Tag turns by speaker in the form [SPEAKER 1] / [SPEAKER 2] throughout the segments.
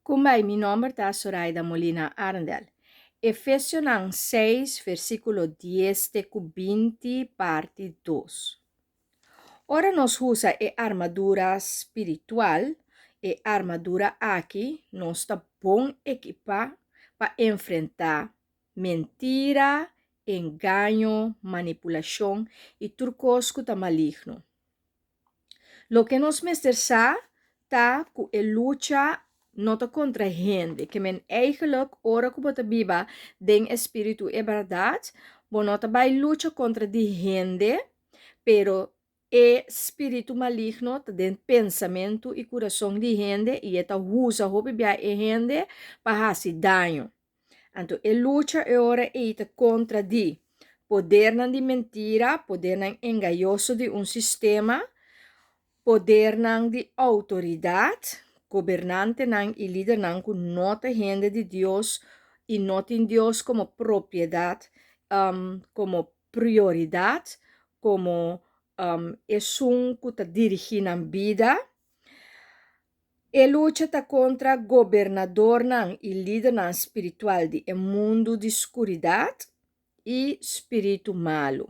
[SPEAKER 1] Kumbai, mi nomber ta Soraida Molina Arendel. Efesionan 6, versíkulo 10 te ku 20, parti 2. Ora nos usa e armadura spiritual, e armadura aki, nos ta bon ekipá pa enfrentá mentira, engaño, manipulashon i tur kos ku ta maligno. Loke nos mester sa ta ku e lucha no ta kontra hende. Ke men eigenlijk ora ku bo ta biba den e spiritu e bèrdat, bo no ta bai lucha kontra di hende, pero e spiritu maligno ta den pensamentu i kurason di hende i e ta usa hopi bia e hende pa hasi daño. Anto e lucha e ora ei ta kontra di podernan di mentira, podernan engañoso di un sistema, podernan di outoridat, gobernantenan i lidernan ku no ta hende di Dios i no tin Dios komo propiedat, komo prioridat, komo esun ku ta dirigí nan bida. E lucha ta kontra gobernadornan i lidernan spiritual di e mundu di skuridat i spiritu malu.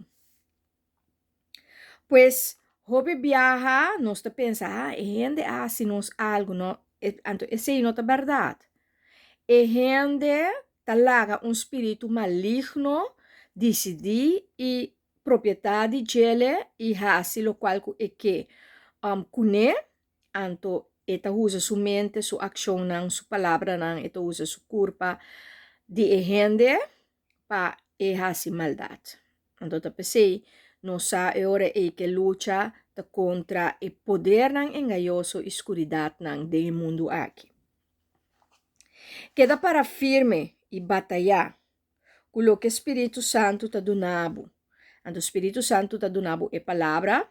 [SPEAKER 1] Pues, hopi biaha nos ta pensa, ah, e hende a hasi nos algu, no, anto esei no ta bèrdat. E hende ta laga un spiritu maligno disidí i propietá di djele i hasi lokual ku e ke kuné. Anto e ta usa su mente, su akshonnan, su palabranan, e ta usa su kurpa di e hende pa e hasi maldat. Anto ta p'esei nos sa e ora ei ku e lucha ta kontra e podernan engañoso i skuridatnan den e mundu aki. Keda para firme i batayá ku loke Spiritu Santu ta duna bo. Anto Spiritu Santu ta duna bo e palabra,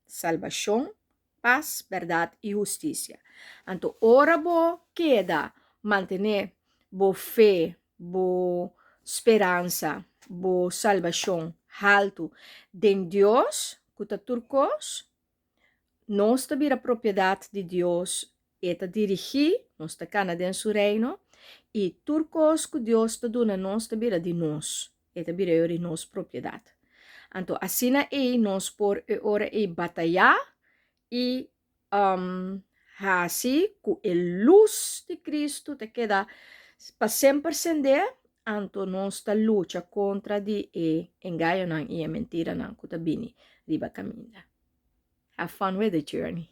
[SPEAKER 1] salbashon, pas, bèrdat i hustisia. Anto ora bo keda mantené bo fe, bo speransa, bo salbashon haltu den Dios, ku ta tur kos, nos ta bira propiedat di Dios, e ta dirigí, nos ta kana den su reino, i tur kos ku Dios ta duna nos ta bira di nos. E ta bira di nos propiedat. Anto asina ei nos por e ora ei batayá i hasi ku e lus di Kristu ta keda pa semper sendé, anto nos ta lucha kontra di e engañonan i e mentiranan ku ta bini riba kaminda. Have fun with the journey.